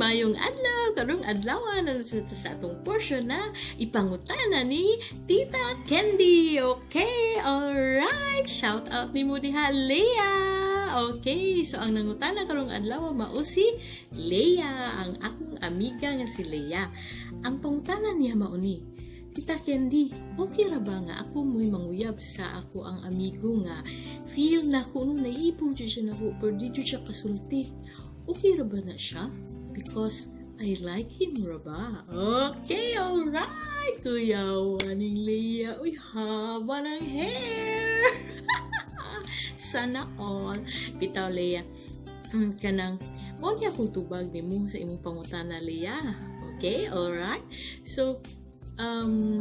Maayong adlaw karong adlaw na sa atong portion na ipangutana ni Tita Candy. Okay, alright. Shout out nimo diha, Leah. Okay, so ang nangutana karong adlaw mao si Leah, ang akong amiga nga si Leah. Ang pangutana niya mao ni, "Tita Candy, okay ra ba nga ako mo'y manguyab sa akoang amigo nga feel nako no naibog jud siya nako pero di jud siya kasulti? Okay ra ba na siya? Because I like him ra ba?" Okay, alright! Kuya, aning Leah. Uy, haba ng hair! Sana all. Bitaw, Leah. Kanang, mao niya akong tubag nimo sa imong pangutana, Leah. Okay, alright? So,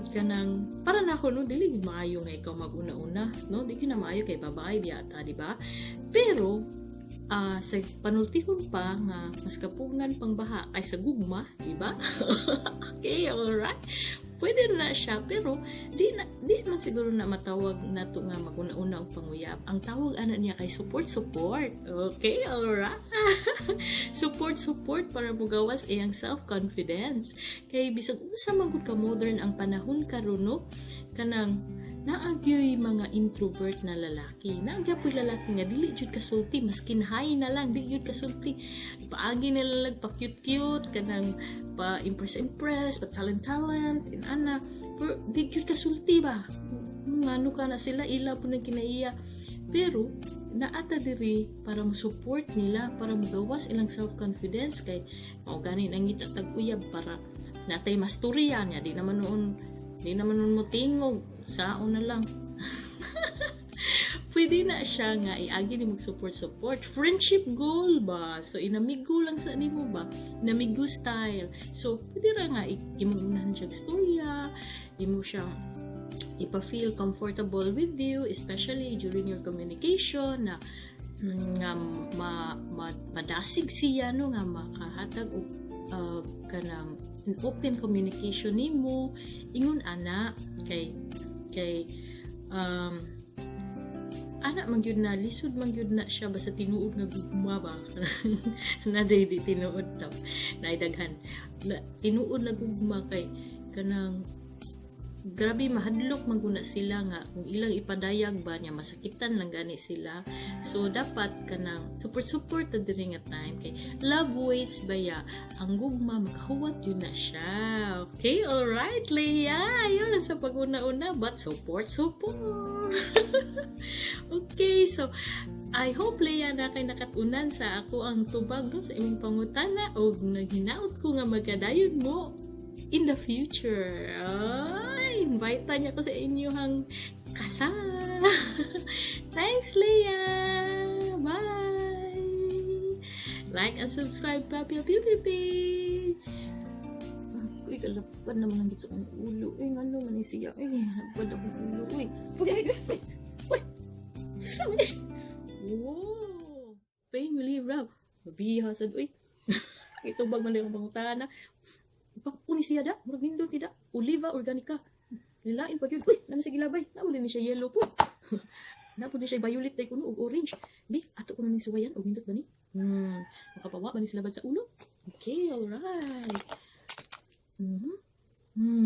kanang para nako no, dili gid maayo nga ikaw maguna-una no, di gyud na maayo kay babae biyata, di ba? Pero sa panultihon pa nga mas kapugngan pang baha kay sa gugma, di ba? Okay, alright, pwede na siya, pero di na, di man siguro na matawag nato nga maguna-una og panguyab. Ang tawag ana niya kay support support. Okay, alright, support support para mugawas iyang self confidence, kay bisag unsa man gud ka modern ang panahon karon no, kanang naa gyoy mga introvert na lalaki. Naa gyapoy lalaki nga dili jud kasulti, maskin hi na lang di jud kasulti. Paagi nila lang pa cute cute, kanang pa impress impress, pa talent talent, inana. Pero di jud kasulti ba? Ngano ka na sila ila po nang kinaiya. Pero naata diri para mo support nila, para mogawas ilang self-confidence, kay mao gani nangita tag uyab para natay masturya niya. Di naman noon mo tingog saon na lang. Pwede na siya nga iagi ni mag-support support, friendship goal ba. So inamigo lang sa nimo ba, inamigo style. So pwede ra nga imong unahan siya istorya, imo siyang ipa-feel comfortable with you, especially during your communication na nga madasig siya no, nga makahatag og kanang open communication nimo, ingon ana. Kay ana man gyud na lisod man gyud na siya basta tinuod nga gugma ba na di tinuod ta naidaghan na tinuod na gugma, kay kanang grabe mahadlok man guna sila nga kung ilang ipadayag ba niya, masakitan lang gani sila. So dapat kanang support support ta diri nga time, kay love waits baya. Ang gugma makahuwat yun na siya. Okay, alright, Leah, yun lang sa pag-una-una, but support support. Okay, so I hope, Leah, na kay nakatunan sa akoang tubag no, sa imong pangutana, og naghinaot ko nga magkadayon mo in the future. Ay, invite niya ko sa inyong kasal. Thanks, Leah! Bye! Like and subscribe Papi Beauty page! Uy, kalapad naman ang gitso akong ulo. Uy, ngano man ni siya. Uy, lapad akong ulo. Uy, uy, uy, uy, uy. Sabi. Wow! Pain relief rub. Mabiha sad, uy. Itubag man akong pangutana. Ipag-uni siya da. Murag nindot ti da. Oliva Organica. Nilain pa gyud. Uy, nana sa gilabay. Namo din ni siya yellow po. Napo din siya violet day kuno ug orange. Bi, ato ko na ning suwayan og nindot ba ni? Makapawa ba ni sila bad sa ulo? Okay, alright.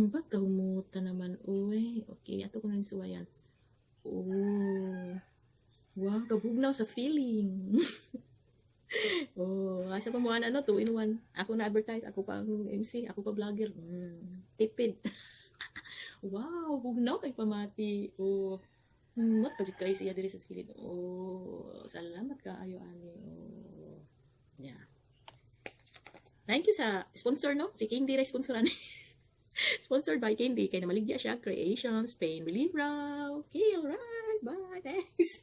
Pagkahumuta naman, uy. Okay, ato ko na ning suwayan. Oh. Wow, kabugnaw sa feeling. Oh, asa pa mo ano, 2 in 1. Ako na advertise, ako pa ang MC, ako pa vlogger. Tipid. Wow, bugnaw kay pamati. Oh. Mat pa jud kay siya diri sa kilid. Oh, salamat kaayo ani. Oh. Yeah. Thank you sa sponsor no. Si Candy ra sponsor ani. Sponsored by Candy, kay namaligya siya Creations Pain Reliever. Okay, alright. Bye. Thanks.